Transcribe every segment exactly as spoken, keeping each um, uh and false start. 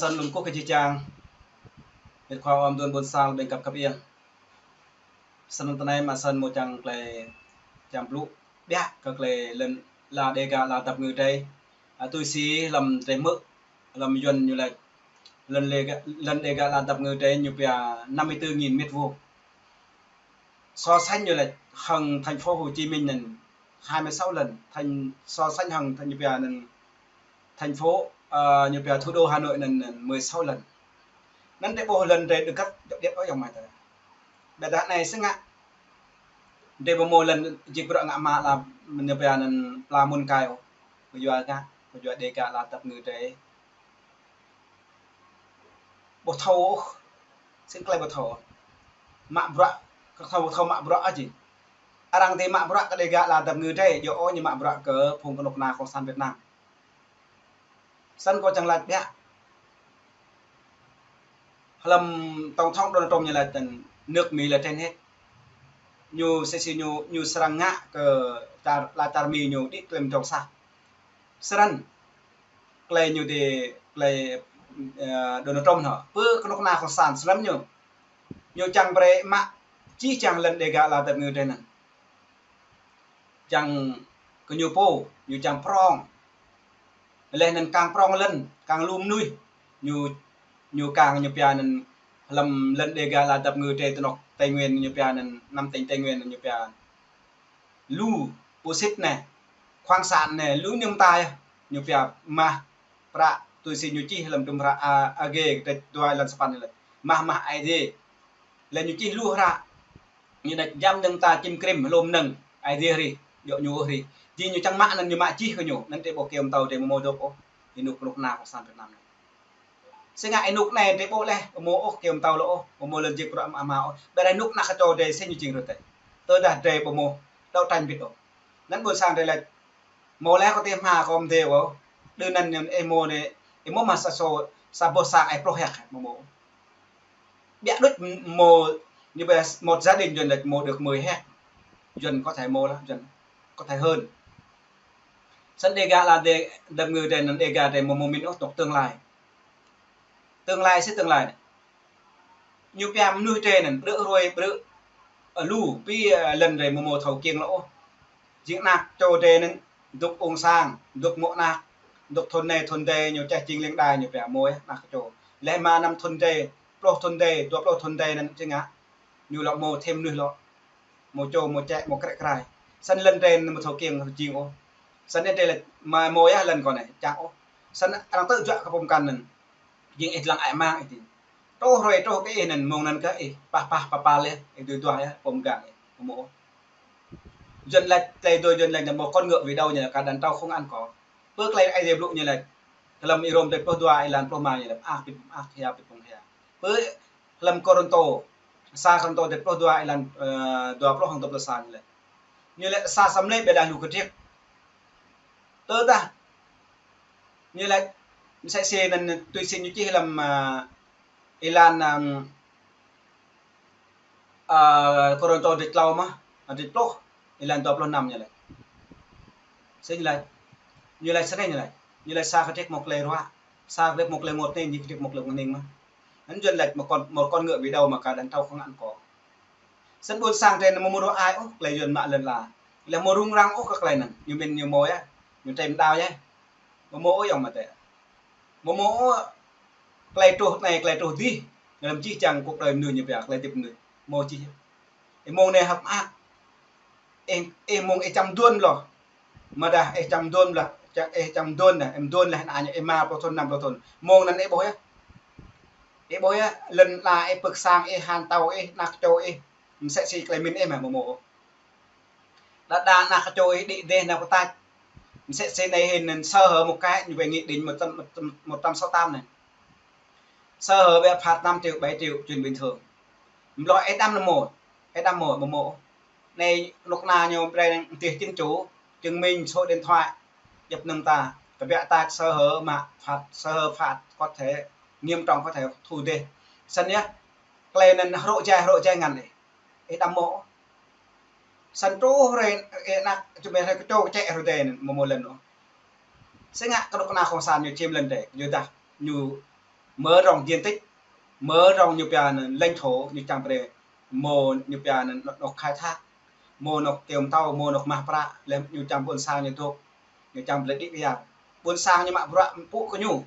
Săn lŭm kơkuh kơ jih jang. Met khua om dun ƀôn sang ƀing găp găp iăng. Săn tơ anai mă săn mơ̆ čang klei čang blŭ biă kơ klei lŏn la Đêga la dăp ngư drei. A, tui si hlăm drei hmư̆, hlăm Yuăn ñu laĭ lŏn Đêga, lŏn Đêga la dăp ngư drei ñu pia năm mươi tư nghìn mét vuông. So sánh ñu laĭ hăng thành phố Hồ Chí Minh anŭn hai mươi sáu lần, thành, so sánh hăng thành ñu pia anŭn thành phố, a, ñu pia thủ đô Hà Nội anŭn, anŭn mười sáu lần. Anŭn drei ƀuh lŏn drei đơ găt dŏ điêt ôh yŏng mai tơ. Ƀiădah anai sĭt ngă drei ƀu hmâo lŏn jik bruă ngă mă la ñu pia anŭn pla mŭn kai ôh. Kơ yua gah, kơ yua Đêga la dăp ngư drei ƀu thâo ôh. Sĭt klei ƀu thâo. Mă bruă, kơ thâo ƀu thâo mă bruă ôh jing. Arăng ti mă bruă kơ Đêga la dăp ngư drei, yua ôh ñu mă bruă kơ phung kơnuk kơna Cộng sản Việt Nam. Săn kâo čang laĭ biă. Hlăm tổng thống Donald Trump ñu laĭ tăn nước Mỹ là trên hết. Ñu sĭt sĭt ñu, ñu srăng ngă kơ čar, la čar Mi ñu đĭ klem trong sah. Srăng klei ñu ti klei, ơ, Donald Trump hŏ. Pơ kơnuk kơna Cộng sản srăng ñu. Ñu čang brei mă jih jang lŏn Đêga la dăp ngư drei anŭn. Čang kơ ñu pô, ñu čang prong. Leh anŭn kang prong lŏn, kang lu mơnuih. Ñu, ñu kang ñu pia anŭn hlăm lŏn Đêga la dăp ngư drei tơnŏk Tây Nguyên ñu pia anŭn năm tỉnh Tây Nguyên ñu pia. Lu, bô xít anai, khoáng sản anai, lu ñu mơta yơh. Ñu pia mah, prăk, tui si ñu čih hlăm dŭm hră A, A G, kơdrêč dua êlan sapăn anai. Mah, mah Aê Diê. Leh ñu čih lu hră. Ñu laĭ jăm dơ̆ng ta čim krim hlô mơnơ̆ng Aê Diê hrih, djơ̆ ñu hrih. Jing ñu čang mă anŭn ñu mă jih kơ ñu, anŭn drei ƀu kơyâo mơtâo drei ƀu hmâo dŏ ôh, ênuk kơnuk kơna Cộng sản Việt Nam anai. Sĭt ngă ênuk anai drei ƀuh leh, ƀu hmâo ôh kơyâo mơtâo lŏ ôh, ƀu hmâo lŏn jik bruă mă mă ôh. Ƀiădah ênuk ană kơčô drei sĭt ñu jing rơtê. Tơdah drei ƀu hmâo, dŏ tañ bĭt ôh. Anŭn ƀôn sang drei laĭ, hmâo leh kơ tih hma kơ mơdê ôh. Đơ anŭn ih hmâo anai, ih hmâo mă sa sô, sa boh sang ih pluh héc, ƀu hmâo. Biă đôč hmâo, ñu ƀiă một gia đình Yuăn laĭ hmâo được mười héc. Yuăn có thể hmâo lah, Yuăn có thể hơn. Săn Đêga la Đê, dăp ngư drei anŭn Đêga drei hmâo hmâo min ôh tŏk tương lai. Tương lai sĭt tương lai anai. Ñu pia mơnuih drei anŭn, ƀrư̆ hruê, ƀrư̆, ơ, lu, pi, ơ, lŏn drei hmâo hmâo thâo kiăng lŏ ôh. Jing ană kơčô drei anŭn, dŏ ung sang, dŏ mŏ ană, dŏ thun anai, thun adai, ñu čeh jing leng đai, ñu pia hmâo yơh, ană kơčô. Leh mă năm thun adai, pluh thun adai, dua pluh thun adai anŭn jing ngă. Ñu lŏ hmâo thêm mơnuih lŏ. Hmâo čô, hmâo čĕ, hmâo krĕ krai. Săn lŏn drei anŭn hmâo thâo kiăng jing ôh. Săn anai drei laĭ mă hmâo yơh lŏn kâo anai, čang ôh. Săn arăng tơ̆ juă kơ pô mơkăn anŭn. Jing ih lăng ai mang ih ti. Truh hruê truh kơ ih anŭn mơ̆ng anŭn kơ ih pah pah pah pah leh, ih dui duah yơh, pô mơgang ih, ƀu hmâo ôh. Yuăn laĭ, tơlơi dui Yuăn laĭ anŭn một con ngựa vì đâu ñu laĭ cả đàn trâu không ăn cỏ. Pơ klei Aê Diê blŭ ñu laĭ. Hlăm Y-Rôm kơdrêč pluh dua êlan pluh rơma ñu laĭ, mơak ƀing mơak, hia ƀing hia. Pơ hlăm Kôrintô, sa Kôrintô kơdrêč pluh dua êlan, ơ, dua pluh hăng dua pluh sa ñu laĭ. Ñu laĭ sa samlê ƀiădah lu kơtriêk. Tơdah ñu laĭ mơsĕ si anŭn tui si ñu čih hlăm, ơ, êlan, ơ, ơ, Kôrintô kơdrêč klâo mơ̆n, kơdrêč pluh, êlan dua pluh năm ñu laĭ. Sĭt ñu laĭ, ñu laĭ sĭt ñu laĭ, ñu laĭ sa kơtriêk hmâo klei ruă, sa kơtriêk hmâo klei rơngot hning, ñu kơtriêk hmâo klei rơngot hning mơ̆n. Anŭn Yuăn laĭ một con, một con ngựa vì đâu mà cả đàn trâu không ăn cỏ. Săn ƀôn sang drei anŭn ƀu hmâo ruă ai ôh, klei Yuăn mă lŏn la. Leh ƀu hmâo rŭng răng ôh kơ klei anŭn, ñu min ñu hmâo yơh, ñu trei mơdao yơh. Ƀu hmâo ôh yŏng mơ̆ tĕ. Ƀu hmâo ôh klei truh anai, klei truh adih. Lăm jih jang cuộc đời mơnuih ñu pia, klei hơdip mơnuih. Hmâo jih. Ih mơ̆ng anai hơ̆k mơak. Ih, ih mơ̆ng ih čăm duôn loh. Mơdah ih čăm duôn lah, ča-, ih čăm duôn lah, ih duôn lah ană ñu ih rơma pluh thun, năm pluh thun. Mơ̆ng anŭn ih ƀuh yơh. Ih ƀuh yơh, lŏn la ih pơ̆k sang ih, han tâo ih, ană kơčô ih. Mơsĕ si klei min ih mơ̆ ƀu hmâo ôh. Đa đa ană kơčô ih đĭ dêh nao pơtač. Mơsĕ si anai hĭn anŭn sơ hở một cái, ñu ƀu nghi định một trăm, một trăm sáu tám anai. Sơ hở ƀiă phạt năm triệu, bảy triệu, chuyện bình thường. Mlŏ ih đăm anŭn mơ̆, ih đăm mơ̆, ƀu hmâo. Anai kơnuk kơna ñu brơi tih chính chủ, chứng minh số điện thoại, djŏp mơnơ̆ng ta. Kơ ƀiă ta sơ hở mă phạt, sơ hở phạt có thể nghiêm trọng, có thể thu dêh. Săn yơh, klei anŭn hrŏ jai, hrŏ jai ngăn ih. Ih đăm mơ̆. Săn truh hrơi, ih ană, čơmai hrơi kơčô kơčĕ hrơi dêh anŭn, ƀu hmâo lŏn ôh. Sĭt ngă kơnuk kơna Cộng sản ñu čim lŏn drei, yua dah ñu Mơ̆ rŏng diện tích, mơ̆ rŏng ñu pia anŭn lãnh thổ, ñu čang brơi mơ̆ ñu pia anŭn anŏ khai thác, mơ̆ anŏ kơyâo mơtâo, mơ̆ anŏ mah prăk, lĕ ñu čang ƀôn sang ñu dŏ, ñu čang brơi đĭ kơyar. Ƀôn sang ñu mă bruă pơpŭ kơ ñu.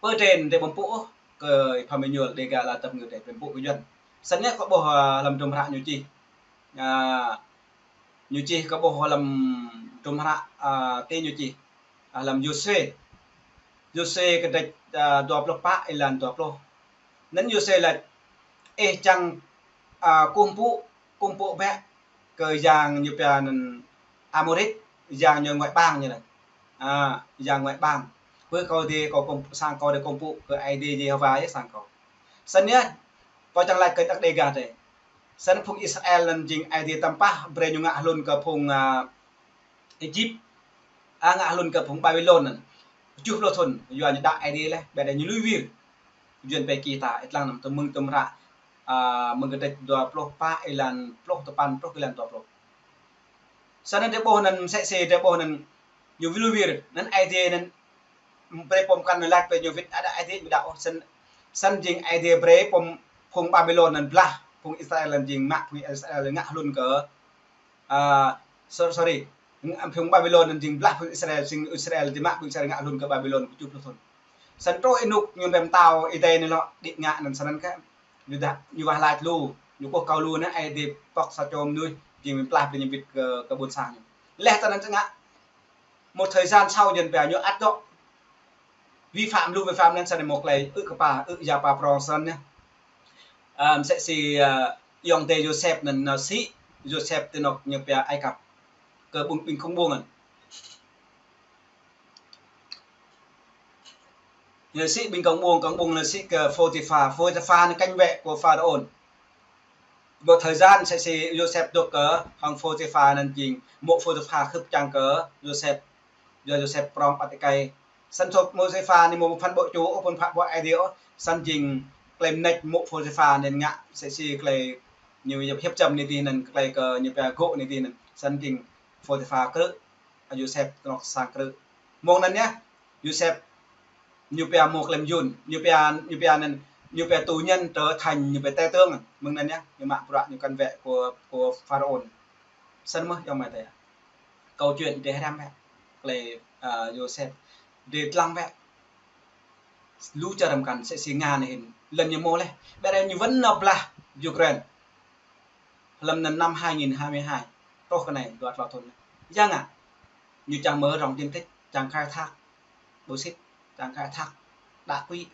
Pơ trên drei ƀu pơpŭ ôh kơ Ih Pham Êñuôl, Đêga Ala Dap Kơngư drei, ƀu pơpŭ kơ Yuăn. Snăn yơh kâo ƀuh, ơ, hlăm hdruôm hră ñu čih. Ơ, ñu čih kâo ƀuh hlăm hdruôm hră, ơ, tơ ñu čih, ơ, hlăm Yôsuê. Yôsuê kơdrêč, ơ, dua pluh pă, êlan dua pluh. Anŭn Yôsuê laĭ: Ih čang, ơ, kơkuh pơpŭ, kơkuh pơpŭ bĕ kơ yang ñu pia anŭn Amôrit, yang ñu ngoại bang ñu laĭ. Ơ, yang ngoại bang. Pơ kâo dê, kâo kơkuh, sang kâo dê kơkuh pơpŭ kơ Aê Diê Yêhôwa yơh sang kâo. Snăn yơh, kâo čang laĭ kơ đah Đêga drei. Snăn phung Israel anŭn jing Aê Diê tăm pah brơi ñu ngă hlŭn kơ phung, ơ, Êjip, ơ, ngă hlŭn kơ phung Ƀaƀilôn anŭn. Kơjuh pluh thŭn, yua ñu đaŏ Aê Diê laih, ƀiădah ñu lui wir. Yuăn pĕ kơ ta, ih lăng anŭn tơ mơ̆ng hdruôm hră, ơ, mơ̆ng kơdrêč dua pluh pă, êlan pluh tơpăn truh êlan dua pluh. Snăn drei ƀuh anŭn, msĕ si drei ƀuh anŭn, ñu lui wir, anŭn Aê Diê anŭn brơi pô mơkăn ñu laĭ brơi ñu wĭt, ƀiădah Aê Diê ƀu đaŏ ôh. Snăn, snăn jing Aê Diê brơi pô, phung Ƀaƀilôn anŭn blah, phung Israel anŭn jing mă phung Israel ngă hlŭn kơ, ơ, so-, sorry, phung Ƀaƀilôn anŭn jing blah phung Israel, sĭt Israel jing mă phung Israel ngă hlŭn kơ Ƀaƀilôn kơjuh pluh thŭn. Snăn truh ênuk ñu ƀem tao Êđê anŭn lŏ đĭ ngă anŭn snăn kơ ñu dah, ñu wah laĭ lu, ñu kơkuh kâo lu anŭn, Aê Diê pŏk sa čô mơnuih jing ƀem blah brơi ñu wĭt kơ, kơ ƀôn sang ñu. Leh tơ anŭn čang ngă, một thời gian sau dơ̆n pia ñu ăt dŏ vi phạm lu vi phạm anŭn, snăn mơ̆ klei ư̆ kơ pă, ư̆ ya pă prŏng snăn yơh. Ơ, msĕ si, ơ, ayŏng adơi Yôsep anŭn nao sĭ Yôsep ti anŏ ñu pia Ai Cập kơ ƀing, ƀing kông ƀuông anŭn. Ñu sĭ ƀing kông ƀuông, kông ƀuông nao sĭ kơ Phôtipha, Phôtipha anŭn cảnh vệ của Pharaôn. Một thời gian msĕ si Yôsep dŏ kơ hăng Phôtipha anŭn jing, mŏ Phôtipha khưp čang kơ Yôsep. Yua Yôsep prŏng ƀăt êkei. Snăn sŏk Phôtipha anŭn mơ̆ phăn ƀô̆ čô ôh, phăn pha ƀô̆ Aê Diê ôh. Snăn jing klei mnêč mŏ Phôtipha anŭn ngă msĕ si klei ñu hiếp, hiếp dâm anai dih anŭn, klei kơ ñu pia gŏ anai dih anŭn. Snăn jing Phôtipha krư̆, Yôsep tơnŏk sang krư̆. Mơ̆ng anŭn yơh, Yôsep ñu pia mơ̆ klei mơyŭn, ñu pia, ñu pia anŭn, ñu pia tù nhân trở thành ñu pia tể tướng. Mơ̆ng anŭn yơh, ñu mă bruă ñu cảnh vệ của, của Pharaôn. Snăn mơ̆ ayŏng amai adơi. Câu chuyện drei hrăm bĕ. Klei, ơ, Yôsep. Drei lăng bĕ. Lu čar mơkăn msĕ si Nga anai hĭn. Lŏn ñu mơ̆ laih. Ƀiădah ñu wơ̆n nao blah Ukraine. Hlăm anŭn năm hai nghìn hai mươi hai. Truh kơ anai, dua tlâo thŭn. Ya ngă. Ñu čang mơ̆ rŏng diện tích, čang khai thác. Bauxit, čang khai thác. Đá quặng.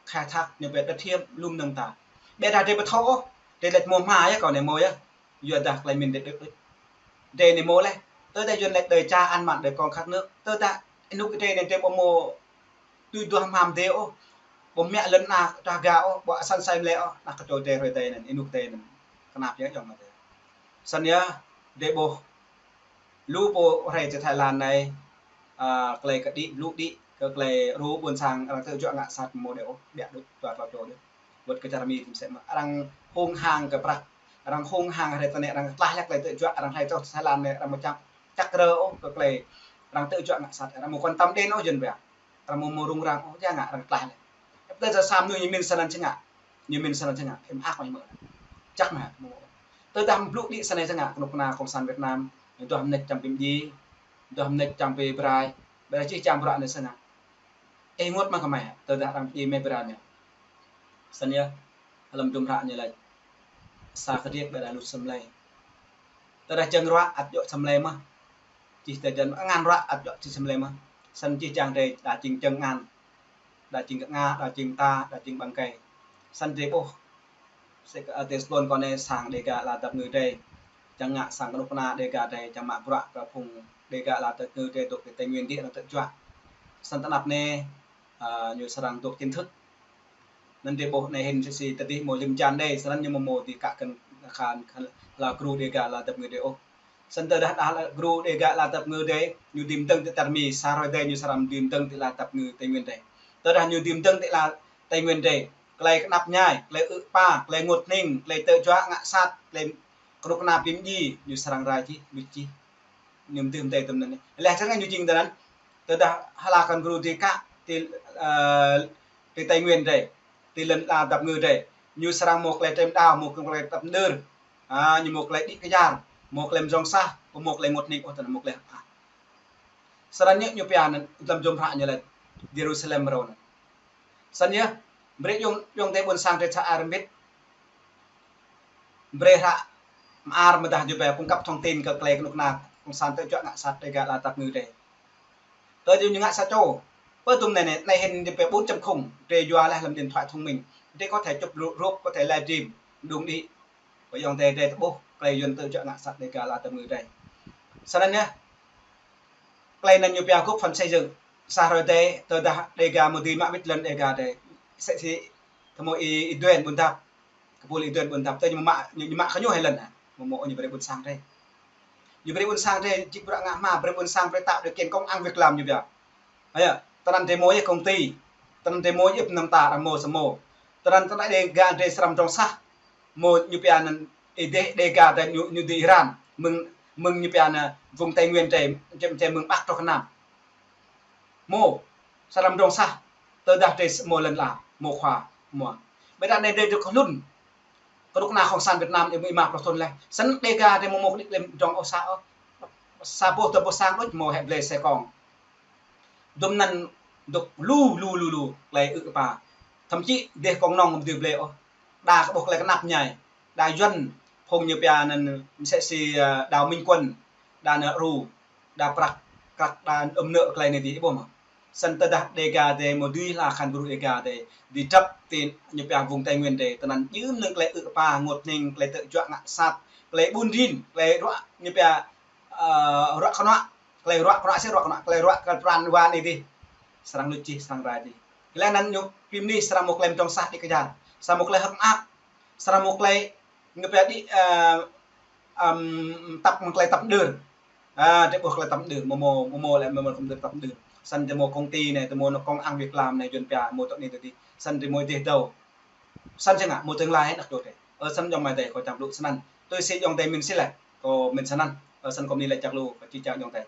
Khai thác ñu pia đất hiếm, lu mơnơ̆ng ta. Ƀiădah drei ƀu thâo ôh, drei laĭ mơ̆ hmua yơh kâo anai mơ̆ yơh. Yua dah klei mĭn drei đuč đuč. Drei anai mơ̆ laih, tơdah Yuăn laĭ đời cha ăn mặn đời con khát nước. Tơdah ênuk drei anai drei ƀu mơ̆ tui duah hmua mdê ôh, ƀu mă lŏn ană trah ga ôh, ƀu asăn asơi mlei ôh, ană kơčô drei hrơi adai anŭn, ênuk adai anŭn. Kơnăp yơh ayŏng adơi. Snăn yơh, drei ƀuh lu pô hrơi ti Thái Lan anai, ơ, klei kơ đĭ, blŭ đĭ, kơ klei ru ƀôn sang arăng tơjuă ngă sat mơ̆ đei ôh, ƀiă đuč, dua tlâo čô đuč. Wơ̆t kơ čar Mi tơm sĕ mơ̆. Arăng hung hăng kơ prăk, arăng hung hăng hrơi tơ anai, arăng tlaih laih klei tơjuă, arăng hrơi tơ Thái Lan anai, arăng ƀu čang čăk rơ ôh, kơ klei arăng tơjuă ngă sat, arăng ƀu quan tâm đến ôh jơ̆n ƀiă. Arăng ƀu mơ̆ rŭng răng ôh, ya ngă arăng tlaih laih. Tơdah sa mơnuih ñu mĭn snăn čang ngă, ñu mĭn snăn čang ngă, ih mă ak mơ̆. Čăk mơ̆, mơ̆. Tơdah blŭ đĭ snăn čang ngă, kơnuk kơna cộng sản Việt Nam, ñu duah mnêč čang bi mdjiê, duah mnêč čang bi brai, ƀiădah čih čang bruă anai čang ngă. Ih ênguôt mơ̆ kơ mơi, tơdah arăng bi mdjiê mơi brai mơi. Snăn yơh, hlăm hdruôm hră ñu laĭ. Sa kơđiăk ƀiădah luč sa mlei. Tơdah jơ̆ng ruă ăt djơ̆ sa mlei mơh. Čih tơdah jơ̆ng angan ruă ăt djơ̆ čih sa mlei mơh. Snăn čih čang drei đa jing jơ̆ng angan. Đa jing kơnga, đa jing mta, đa jing ƀăng kơyâo. Snăn drei ƀuh. Sĕ kơ, ơ, Têsalôn kơ anai sang Đêga Ala Dap Kơngư drei. Čang ngă sang kơnuk kơna Đêga drei, čang mă bruă kơ phung Đêga Ala Dap Kơngư drei dŏ ti Tây Nguyên dih arăng tơjuă. Snăn tơnap anai, ơ, ñu srăng dŏ chính thức. Anŭn drei ƀuh anai hĭn msĕ si tơdih mơ̆ lĭm čan đei, snăn ñu mơ̆ mơ̆ ti kă kăn khan, khan hla gru Đêga Ala Dap Kơngư drei ôh. Snăn tơdah hla gru Đêga Ala Dap Kơngư drei, ñu dưi mdơ̆ng ti čar Mi, sa hrơi adai ñu srăng dưi mdơ̆ng ti Ala Dap Kơngư Tây Nguyên drei. Tơdah ñu dưi mdơ̆ng ti Ala Tây Nguyên drei, klei kơnăp mơñai, klei ư̆ kơpa, klei ênguôt hơning, klei tơjuă ngă sat, klei kơnuk kơna bi mdjiê, ñu srăng rai čih, luč čih. Ñu mdưh mdei tơm anŭn. Leh čang ngă ñu jing tơ anŭn. Tơdah hla kăn gru ti kă, ti, ơ, ti Tây Nguyên dih, ti lŏn ala dap ngư dih. Ñu srăng mâo tơlơi trem đao, mâo tơlơi tap mđơr. Ha, ñu mâo tơlơi đĭ kơyar, mâo tơlơi mdrŏng sah, mâo tơlơi ngŏt ning, ôh, tơnăn mâo tơlơi hơpă. Srăng ñu, ñu pia anŭn, lăm jum hră ñu laĭ, Jerusalem rô anŭn. Srăng ñu, brơi yŏng, yŏng dih ƀuôn sang dih sa armit. Brơi hră mơar mơdah ñu pia cung cấp thông tin kơ tơlơi kơnuk kơna, cộng sản tơjuă ngă sat Dega ala dap ngư dih. Tơl ñu ngă sat čô. Pơ tŭm anai anai, anai hĭn ñu pia bốn chấm không, dih yua laih lăm điện thoại thông minh. Dih có thể chụp ru-, rup, có thể livestream, đung đĭ. Pơ yŏng dih, dih tơƀuh, tơlơi Yuan tơjuă ngă sat Dega ala dap ngư dih. Srăng ñu, tơlơi anŭn ñu pia góp phần xây dựng. Sa hrơi dih, tơdah Dega mơ̆ dưi mă wĭt lŏn Dega dih. Sĕ si, tơmô Y-, Y-Duen Ƀuôn Dap. Kơpul Y-Duen Ƀuôn Dap, tơl ñu mă, ñu, ñu mă kơ ñu hai lŏn hă. Mơ̆ mơ̆ ñu brơi ƀuôn sang dih. Ñu brơi ƀuôn sang dih, jik bruă ngă hma, brơi ƀuôn sang, brơi tạo điều kiện công ăn việc làm ñu pia. Hă, tơnăn dih mâo yơh công ty, tơnăn dih mâo yơh năm ta arăng mâo samâo. Tơnăn tơnăn Dega dih srăng mdrŏng sah. Mâo ñu pia anŭn, ih dih Dega dih ñu, ñu dih Iran. Mơ̆ng, mơ̆ng ñu pia anŭn vùng Tây Nguyên dih, čem, čem mơ̆ng Bắc truh kơ Nam. Mâo, srăng mdrŏng sah, tơdah dih mâo lŏn ala, mâo khua, mâo. Ƀiădah anai dih dŏ kơ hlŭn. Kơnuk kơna cộng sản Việt Nam ñu ƀu ƀuh pơthun laih. Srăng Dega dih mâo mâo kơđi tơlơi mdrŏng ôh sa ôh. Sa boh tơ boh sang đôč mâo hĕ blơi xe kon. Dŭm anŭn dŏ lu, lu, lu, lu, tơlơi ư̆ kơ pă. Thậm chí dih kông nong mơ̆ dưi blơi ôh. Đa kơ ƀuh tơlơi kơnăp ñai. Đa Yuan, phung ñu pia anŭn mơsĕ si, ơ, Đào Minh Quân, đa nă ru, đa prăk, prăk, đa ưm nơ̆ tơlơi anai dih ƀuh mơ̆. Srăng tơdah Dega dih mâo dưi hla khan bru Dega dih, dih drăp ti ñu pia vùng Tây Nguyên dih, tơnăn jum nơ̆ng tơlơi ư̆ kơ pă, ngŏt ning, tơlơi tơjuă ngă sat, tơlơi ƀun rin, tơlơi ruă ñu pia, ơ, ruă kơnuă, tơlơi ruă kơnuă sĭt ruă kơnuă, tơlơi ruă kơ pran wa anai dih. Srăng luč čih, srăng rai čih. Tơlơi anŭn ñu pim ni srăng mâo tơlơi mdrŏng sah đĭ kơyar, srăng mâo tơlơi hơ̆k mơak, srăng mâo tơlơi ñu pia đĭ, ơ, ăm, tap mơ̆ng tơlơi tap mđơr. Ha, dih ƀuh tơlơi tap mđơr, mâo mâo, mâo mâo lĕ mâo mâo tơlơi tap mđơr. Srăng dih mâo công ty anai, dih mâo nă công ăn việc làm anai, Yuan pia mâo tơlơi anai tơlơi dih. Srăng dih mâo dih dŏ. Srăng čang ngă mâo tương lai anăk dŏ dih. Ơ, srăng yŏng amai adơi kâo čang lu snăn. Tui si yŏng adơi min si lĕ, kâo min snăn. Ơ, srăng kâo min lĕ čang lu, kâo či čang yŏng adơi.